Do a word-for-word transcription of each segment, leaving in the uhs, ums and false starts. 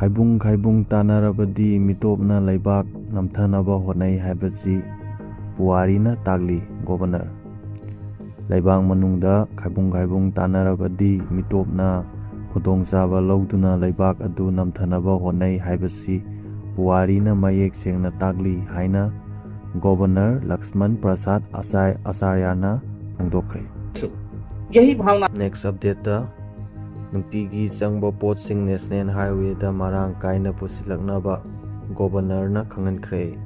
ꯈꯥꯏꯕꯨꯡ ꯈꯥꯏꯕꯨꯡ ꯇꯥꯟꯅꯔꯕꯗꯤ ꯃꯤꯇꯣꯞꯅ ꯂꯩꯕꯥꯛ ꯅꯝꯊꯅꯕ ꯍꯣꯠꯅꯩ ꯍꯥꯏꯕꯁꯤ ꯄꯨꯋꯥꯔꯤꯅ ꯇꯥꯛꯂꯤ꯫ ꯒꯣꯕꯔꯅꯔ꯫ ꯂꯩꯕꯥꯛ ꯃꯅꯨꯡꯗ ꯈꯥꯏꯕꯨꯡ ꯈꯥꯏꯕꯨꯡ ꯇꯥꯟꯅꯔꯕꯗꯤ ꯃꯤꯇꯣꯞꯅ ꯈꯨꯗꯣꯡꯆꯥꯕ ꯂꯧꯗꯨꯅ ꯂꯩꯕꯥꯛ ꯑꯗꯨ ꯅꯝꯊꯅꯕ ꯍꯣꯠꯅꯩ ꯍꯥꯏꯕꯁꯤ ꯄꯨꯋꯥꯔꯤꯅ ꯃꯌꯦꯛ ꯁꯦꯡꯅ ꯇꯥꯛꯂꯤ ꯍꯥꯏꯅ ꯒꯣꯕꯔꯅꯔ ꯂꯛꯁꯃꯟ ꯄ꯭ꯔꯁꯥꯗ ꯑꯆꯥꯏ-, ꯑꯆꯥꯔꯌꯥꯅ ꯐꯣꯡꯗꯣꯛꯈ꯭ꯔꯦ꯫ यही भावना Next update ꯇ ꯅꯨꯡꯇꯤꯒꯤ ꯆꯪꯕ ꯄꯣꯠꯁꯤꯡ ꯅꯦꯁꯅꯦꯜ ꯍꯥꯏꯋꯦꯗ ꯃꯔꯥꯡ ꯀꯥꯏꯅ ꯄꯨꯁꯤꯜꯂꯛꯅꯕ ꯒꯣꯕꯔꯅꯔꯅ ꯈꯪꯍꯟꯈ꯭ꯔꯦ꯫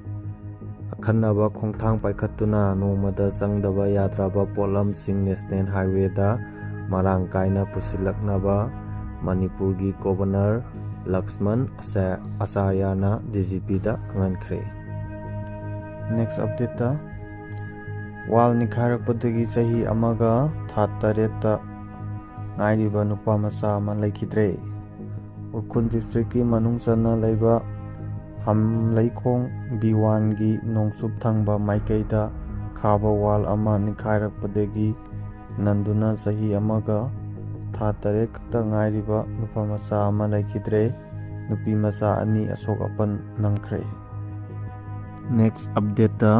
ꯑꯈꯟꯅꯕ ꯈꯣꯡꯊꯥꯡ ꯄꯥꯏꯈꯠꯇꯨꯅ ꯅꯣꯡꯃꯗ ꯆꯪꯗꯕ ꯌꯥꯗ꯭ꯔꯕ ꯄꯣꯠꯂꯝꯁꯤꯡ ꯅꯦꯁꯅꯦꯜ ꯍꯥꯏꯋꯦꯗ ꯃꯔꯥꯡ ꯀꯥꯏꯅ ꯄꯨꯁꯤꯜꯂꯛꯅꯕ ꯃꯅꯤꯄꯨꯔꯒꯤ ꯒꯣꯕꯔꯅꯔ ꯂꯛꯁꯃꯟ ꯑꯆꯥ-, ꯑꯆꯥꯔꯌꯥꯅ ꯗꯤ ꯖꯤ ꯄꯤꯗ ꯈꯪꯍꯟꯈ꯭ꯔꯦ꯫ Next update ꯇ ꯋꯥꯜ ꯅꯤꯡꯈꯥꯏꯔꯛꯄꯗꯒꯤ ꯆꯍꯤ ꯑꯃꯒ ꯊꯥ ꯇꯔꯦꯠꯇ ꯉꯥꯏꯔꯤꯕ ꯅꯨꯄꯥ ꯃꯆꯥ ꯑꯃ ꯂꯩꯈꯤꯗ꯭ꯔꯦ꯫ ꯎꯈ꯭ꯔꯨꯜ ꯗꯤꯁꯇ꯭ꯔꯤꯛꯀꯤ ꯃꯅꯨꯡ ꯆꯟꯅ ꯂꯩꯕ ꯍꯝꯂꯩꯈꯣꯡ ꯕꯤ ꯋꯥꯟꯒꯤ ꯅꯣꯡꯆꯨꯞ ꯊꯪꯕ ꯃꯥꯏꯀꯩꯗ ꯈꯥꯕ ꯋꯥꯜ ꯑꯃ ꯅꯤꯡꯈꯥꯏꯔꯛꯄꯗꯒꯤ ꯅꯟꯗꯨꯅ ꯆꯍꯤ ꯑꯃꯒ ꯊꯥ ꯇꯔꯦꯠ ꯈꯛꯇ ꯉꯥꯏꯔꯤꯕ ꯅꯨꯄꯥ ꯃꯆꯥ ꯑꯃ ꯂꯩꯈꯤꯗ꯭ꯔꯦ꯫ ꯅꯨꯄꯤ ꯃꯆꯥ ꯑꯅꯤ ꯑꯁꯣꯛ ꯑꯄꯟ ꯅꯪꯈ꯭ꯔꯦ꯫ Next update ꯇ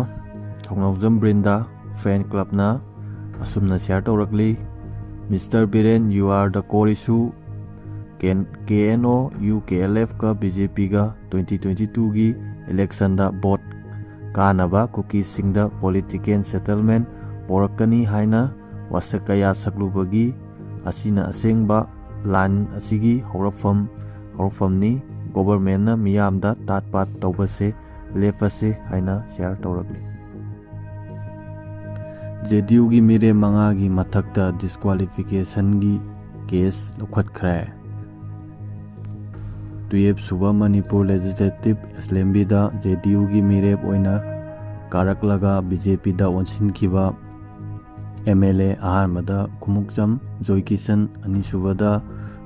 ꯊꯧꯅꯧꯖꯝ ꯕ꯭ꯔꯤꯟꯗꯥ ꯐꯦꯟ ꯀ꯭ꯂꯕꯅ ꯑꯁꯨꯝꯅ ꯁꯤꯌꯥꯔ ꯇꯧꯔꯛꯂꯤ꯫ Mister Biren, you are the core issue. ꯀꯦꯟ-, K N O U K L ꯑꯦꯐꯀ ꯕꯤ ꯖꯦ ꯄꯤꯒ ꯇ꯭ꯋꯦꯟꯇꯤ ꯇ꯭ꯋꯦꯟꯇꯤ ꯇꯨꯒꯤ ꯏꯂꯦꯛꯁꯟꯗ ꯚꯣꯠ ꯀꯥꯅꯕ ꯀꯨꯀꯤꯁꯤꯡꯗ ꯄꯣꯂꯤꯇꯤꯀꯦꯜ ꯁꯦꯇꯜꯃꯦꯟ ꯄꯣꯔꯛꯀꯅꯤ ꯍꯥꯏꯅ ꯋꯥꯁꯛ ꯀꯌꯥ ꯁꯛꯂꯨꯕꯒꯤ ꯑꯁꯤꯅ ꯑꯁꯦꯡꯕ ꯂꯥꯟ ꯑꯁꯤꯒꯤ ꯍꯧꯔꯛꯐꯝ, ꯍꯧꯔꯛꯐꯝꯅꯤ꯫ ꯒꯣꯕꯔꯃꯦꯟꯅ ꯃꯤꯌꯥꯝꯗ ꯇꯥꯠ ꯄꯥꯠ ꯇꯧꯕꯁꯦ ꯂꯦꯞꯄꯁꯦ ꯍꯥꯏꯅ ꯁꯤꯌꯥꯔ ꯇꯧꯔꯛꯂꯤ꯫ ꯖꯦ ꯗꯤ ꯌꯨꯒꯤ ꯃꯤꯔꯦꯞ ꯃꯉꯥꯒꯤ ꯃꯊꯛꯇ ꯗꯤꯁꯀ꯭ꯋꯥꯂꯤꯐꯤꯀꯦꯁꯟꯒꯤ ꯀꯦꯁ ꯂꯧꯈꯠꯈ꯭ꯔꯦ꯫ ꯇꯨꯌꯦꯞ ꯁꯨꯕ ꯃꯅꯤꯄꯨꯔ ꯂꯦꯖꯤꯁꯂꯦꯇꯤꯚ ꯑꯦꯁꯦꯝꯕ꯭ꯂꯤꯗ ꯖꯦ ꯗꯤ ꯌꯨꯒꯤ ꯃꯤꯔꯦꯞ ꯑꯣꯏꯅ ꯀꯥꯔꯛꯂꯒ ꯕꯤ ꯖꯦ ꯄꯤꯗ ꯑꯣꯟꯁꯤꯟꯈꯤꯕ ꯑꯦꯝ ꯑꯦꯜ ꯑꯦ ꯑꯍꯥꯟꯕꯗ ꯈꯨꯃꯨꯛꯆꯝ ꯖꯣꯏꯀꯤꯁꯟ, ꯑꯅꯤꯁꯨꯕꯗ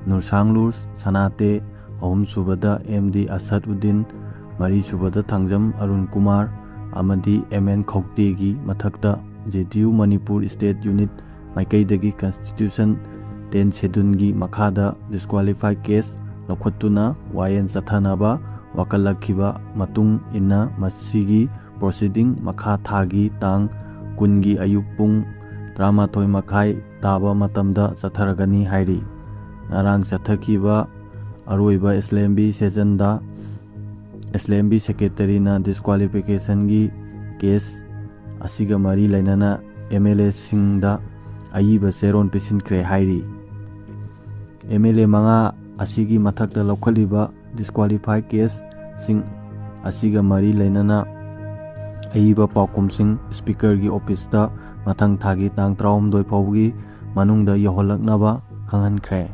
ꯅꯨꯔꯁꯥꯡꯂꯨꯔ ꯁꯅꯥꯇꯦ, ꯑꯍꯨꯝꯁꯨꯕꯗ ꯑꯦꯝ ꯗꯤ ꯑꯁꯗ ꯎꯗꯤꯟ, ꯃꯔꯤꯁꯨꯕꯗ ꯊꯥꯡꯖꯝ ꯑꯔꯨꯟ ꯀꯨꯃꯥꯔ ꯑꯃꯗꯤ ꯑꯦꯝ ꯑꯦꯟ ꯈꯧꯇꯦꯒꯤ ꯃꯊꯛꯇ ꯖꯦ ꯗꯤ ꯌꯨ ꯃꯅꯤꯄꯨꯔ ꯁ꯭ꯇꯦꯠ ꯌꯨꯅꯤꯠ ꯃꯥꯏꯀꯩꯗꯒꯤ ꯀꯟꯁꯇꯤꯇ꯭ꯌꯨꯁꯟ ꯇꯦꯟ ꯁꯦꯗꯨꯜꯒꯤ ꯃꯈꯥꯗ ꯗꯤꯁꯀ꯭ꯋꯥꯂꯤꯐꯥꯏ ꯀꯦꯁ ꯂꯧꯈꯠꯇꯨꯅ ꯋꯥꯌꯦꯜ ꯆꯠꯊꯅꯕ ꯋꯥꯀꯠꯂꯛꯈꯤꯕ ꯃꯇꯨꯡ ꯏꯟꯅ ꯃꯁꯤꯒꯤ proceeding ꯃꯈꯥ ꯊꯥꯒꯤ ꯇꯥꯡ ꯀꯨꯟꯒꯤ ꯑꯌꯨꯛ ꯄꯨꯡ ꯇꯔꯥꯃꯥꯊꯣꯏ ꯃꯈꯥꯏ ꯇꯥꯕ ꯃꯇꯝꯗ ꯆꯠꯊꯔꯒꯅꯤ ꯍꯥꯏꯔꯤ꯫ ꯉꯔꯥꯡ ꯆꯠꯊꯈꯤꯕ ꯑꯔꯣꯏꯕ assembly sessionꯗ assembly secretaryꯅ disqualificationꯒꯤ case ꯑꯁꯤꯒ ꯃꯔꯤ ꯂꯩꯅꯅ MLAꯁꯤꯡꯗ ꯑꯏꯕ ꯆꯦꯔꯣꯜ ꯄꯤꯁꯤꯟꯈ꯭ꯔꯦ ꯍꯥꯏꯔꯤ꯫ MLA ꯃꯉꯥ ꯑꯁꯤꯒꯤ ꯃꯊꯛꯇ ꯂꯧꯈꯠꯂꯤꯕ disqualify caseꯁꯤꯡ ꯑꯁꯤꯒ ꯃꯔꯤ ꯂꯩꯅꯅ ꯑꯏꯕ ꯄꯥꯎꯈꯨꯝꯁꯤꯡ speakerꯒꯤ officeꯇ ꯃꯊꯪ ꯊꯥꯒꯤ ꯇꯥꯡ ꯇꯔꯥꯍꯨꯝꯗꯣꯏ ꯐꯥꯎꯕꯒꯤ ꯃꯅꯨꯡꯗ ꯌꯧꯍꯜꯂꯛꯅꯕ ꯈꯪꯍꯟꯈ꯭ꯔꯦ꯫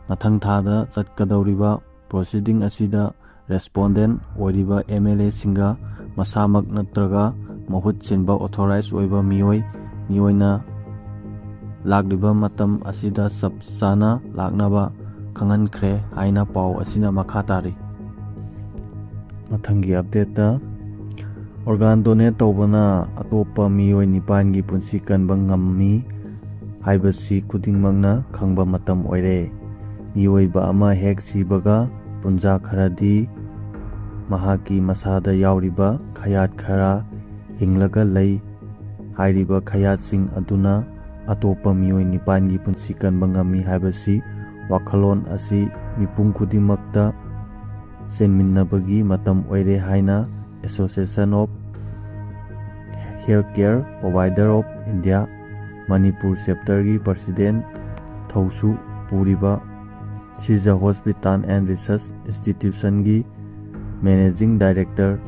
ꯃꯊꯪ ꯊꯥꯗ ꯆꯠꯀꯗꯧꯔꯤꯕ proceeding ꯑꯁꯤꯗ respondent ꯑꯣꯏꯔꯤꯕ MLAꯁꯤꯡꯒ ꯃꯁꯥꯃꯛ ꯅꯠꯇ꯭ꯔꯒ ꯃꯍꯨꯠ ꯁꯤꯟꯕ authorize ꯑꯣꯏꯕ ꯃꯤꯑꯣꯏ ꯃꯤꯑꯣꯏꯅ ꯂꯥꯛꯂꯤꯕ ꯃꯇꯝ ꯑꯁꯤꯗ ꯆꯞ ꯆꯥꯅ ꯂꯥꯛꯅꯕ ꯈꯪꯍꯟꯈ꯭ꯔꯦ ꯍꯥꯏꯅ ꯄꯥꯎ ꯑꯁꯤꯅ ꯃꯈꯥ ꯇꯥꯔꯤ꯫ ꯃꯊꯪꯒꯤ updateꯇ, organ donate ꯇꯧꯕꯅ ꯑꯇꯣꯞꯄ ꯃꯤꯑꯣꯏ ꯅꯤꯄꯥꯟꯒꯤ ꯄꯨꯟꯁꯤ ꯀꯟꯕ ꯉꯝꯃꯤ ꯍꯥꯏꯕꯁꯤ ꯈꯨꯗꯤꯡꯃꯛꯅ ꯈꯪꯕ ꯃꯇꯝ ꯑꯣꯏꯔꯦ꯫ ꯃꯤꯑꯣꯏꯕ ꯑꯃ ꯍꯦꯛ ꯁꯤꯕꯒ ꯄꯨꯡꯖꯥ ꯈꯔꯗꯤ ꯃꯍꯥꯛꯀꯤ ꯃꯁꯥꯗ ꯌꯥꯎꯔꯤꯕ ꯈꯌꯥꯠ ꯈꯔ ꯍꯤꯡꯂꯒ ꯂꯩ꯫ ꯍꯥꯏꯔꯤꯕ ꯈꯌꯥꯠꯁꯤꯡ ꯑꯗꯨꯅ ꯑꯇꯣꯞꯄ ꯃꯤꯑꯣꯏ ꯅꯤꯄꯥꯟꯒꯤ ꯄꯨꯟꯁꯤ ꯀꯟꯕ ꯉꯝꯃꯤ ꯍꯥꯏꯕꯁꯤ ꯋꯥꯈꯜꯂꯣꯟ ꯑꯁꯤ ꯃꯤꯄꯨꯝ ꯈꯨꯗꯤꯡꯃꯛꯇ ꯆꯦꯟꯃꯤꯟꯅꯕꯒꯤ ꯃꯇꯝ ꯑꯣꯏꯔꯦ ꯍꯥꯏꯅ Association of Healthcare Provider of India Manipur chapterꯒꯤ president ꯊꯧꯁꯨ ꯄꯨꯔꯤꯕ Shija Hospital and Research Institutionꯒꯤ Managing Director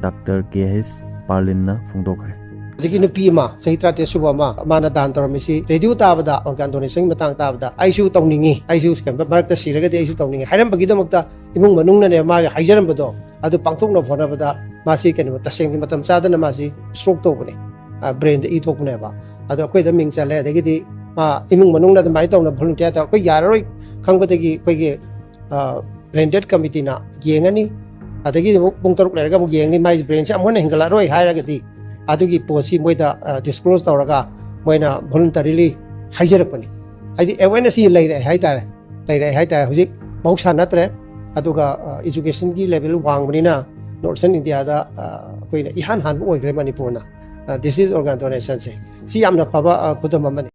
Doctor K H ꯄꯥꯔꯂꯤꯟꯅ ꯐꯣꯡꯗꯣꯛꯈ꯭ꯔꯦ꯫ ꯍꯧꯖꯤꯛꯀꯤ ꯅꯨꯄꯤ ꯑꯃ, ꯆꯍꯤ ꯇꯔꯥꯇꯔꯦꯠ ꯁꯨꯕ ꯑꯃ, ꯃꯥꯅ ꯗꯥꯟ ꯇꯧꯔꯝꯃꯤꯁꯤ, ꯔꯦꯗꯤꯑꯣ ꯇꯥꯕꯗ organ donationꯒꯤ ꯃꯇꯥꯡ ꯇꯥꯕꯗ, "ꯑꯩꯁꯨ ꯇꯧꯅꯤꯡꯉꯤ, ꯑꯩꯁꯨ ꯀꯩꯒꯨꯝꯕ ꯃꯔꯛꯇ ꯁꯤꯔꯒꯗꯤ ꯑꯩꯁꯨ ꯇꯧꯅꯤꯡꯉꯤ" ꯍꯥꯏꯔꯝꯕꯒꯤꯗꯃꯛꯇ ꯏꯃꯨꯡ ꯃꯅꯨꯡꯅꯅꯦ ꯃꯥꯒꯤ ꯍꯥꯏꯖꯔꯝꯕꯗꯣ ꯑꯗꯨ ꯄꯥꯡꯊꯣꯛꯅꯕ ꯍꯣꯠꯅꯕꯗ ꯃꯥꯁꯤ ꯀꯩꯅꯣ, ꯇꯁꯦꯡꯒꯤ ꯃꯇꯝ ꯆꯥꯗꯅ ꯃꯥꯁꯤ stroke ꯇꯧꯕꯅꯦ, ꯕ꯭ꯔꯦꯟꯗ ꯏ ꯊꯣꯛꯄꯅꯦꯕ꯫ ꯑꯗꯣ ꯑꯩꯈꯣꯏꯗ ꯃꯤꯡ ꯆꯜꯂꯦ, ꯑꯗꯒꯤꯗꯤ ꯃꯥ ꯏꯃꯨꯡ ꯃꯅꯨꯡꯅ ꯑꯗꯨꯃꯥꯏꯅ ꯇꯧꯅ volunteer ꯇꯧꯔ, ꯑꯩꯈꯣꯏ ꯌꯥꯔꯔꯣꯏ ꯈꯪꯕꯗꯒꯤ ꯑꯩꯈꯣꯏꯒꯤ brain dead committeeꯅ ꯌꯦꯡꯉꯅꯤ, ꯑꯗꯒꯤ ꯑꯃꯨꯛ ꯄꯨꯡ ꯇꯔꯨꯛ ꯂꯩꯔꯒ ꯑꯃꯨꯛ ꯌꯦꯡꯅꯤ, ꯃꯥꯏ ꯕ꯭ꯔꯦꯟꯁꯦ ꯑꯃꯨꯛ ꯍꯟꯅ ꯍꯦꯟꯒꯠꯂꯛꯑꯔꯣꯏ ꯍꯥꯏꯔꯒꯗꯤ ꯑꯗꯨꯒꯤ ꯄꯣꯠꯁꯤ ꯃꯣꯏꯗ disclose ꯇꯧꯔꯒ ꯃꯣꯏꯅ voluntarily ꯍꯥꯏꯖꯔꯛꯄꯅꯤ꯫ ꯍꯥꯏꯗꯤ awareness ꯁꯤ ꯂꯩꯔꯛꯑꯦ ꯍꯥꯏꯇꯥꯔꯦ, ꯂꯩꯔꯛꯑꯦ ꯍꯥꯏꯇꯥꯔꯦ꯫ ꯍꯧꯖꯤꯛ ꯃꯍꯧꯁꯥ ꯅꯠꯇ꯭ꯔꯦ꯫ ꯑꯗꯨꯒ educationꯒꯤ level ꯋꯥꯡꯕꯅꯤꯅ Northern Indiaꯗ ꯑꯩꯈꯣꯏꯅ ꯏꯍꯥꯟ ꯍꯥꯟꯕ ꯑꯣꯏꯈ꯭ꯔꯦ ꯃꯅꯤꯄꯨꯔꯅ꯫ This is organ donationꯁꯦ, ꯁꯤ ꯌꯥꯝꯅ ꯐꯕ ꯈꯨꯗꯝ ꯑꯃꯅꯤ꯫